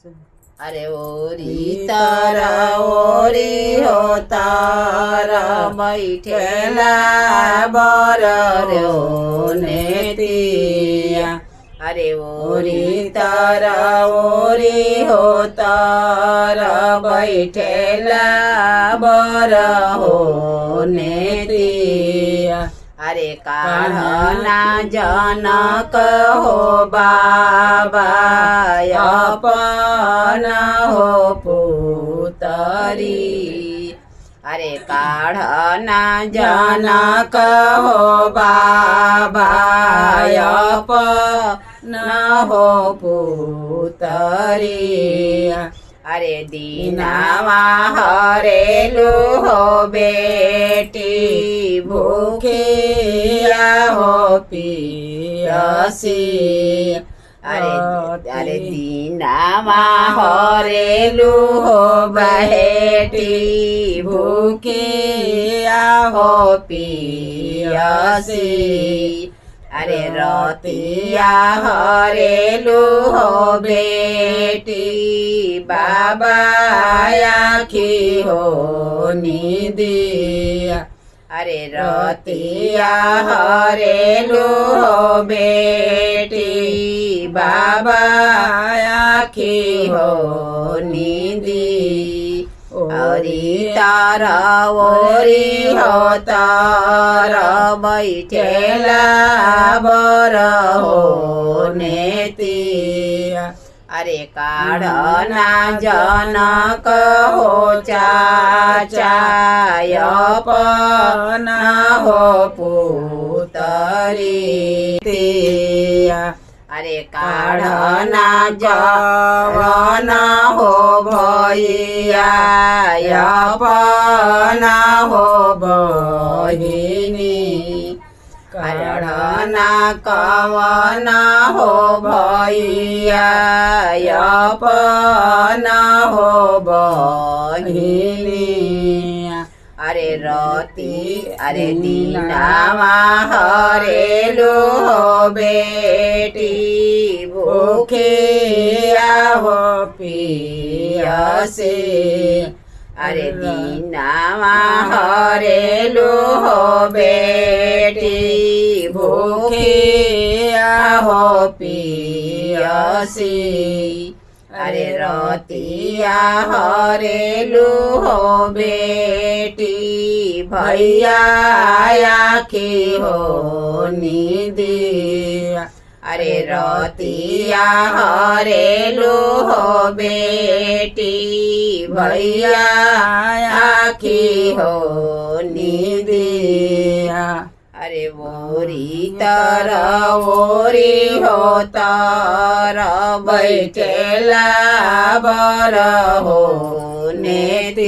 अरे ओरी तर ओरी हो तर बैठेला बर नेतिया। अरे ओरी तर ओरी हो तर बैठेला बर हो नेतिया। अरे काढ़ना जनक हो बाबा अपन हो पुतरी। अरे काढ़ना जनक हो बाबा अपन हो पुतरी। अरे दीनावा हरेलु हो बेटी भूखिया हो पियसी। अरे अरे दीनावा हरेलु हो बेटी भूखिया हो पियसी। अरे रतिया हरेलु हो बेटी बाबा आखी हो निदिया। अरे रतिया हरेलु हो बेटी बाबा आखी हो निदी। औरी तर ओरी हो तर बैठेला बर हो नेतिया। अरे काढ़ना जनक हो चाचा अपन हो पुतरी। अरे काढ़ना जवन हो भैया अपन हो बहिनी। काढ़ना कवन हो भैया अपन हो बहिनी। अरे रति अरे दीनावा हरेलु हो बेटी भूखिया हो पियसी। अरे दीनावा हरेलु हो बेटी भूखिया हो पियसी। अरे रतिया हरेलु हो बेटी भैया आखी हो निदिया। अरे रतिया हरेलु हो बेटी भैया आखी हो निदिया। अरे ओरी तर ओरी हो तर बैठेला बर हो नेति।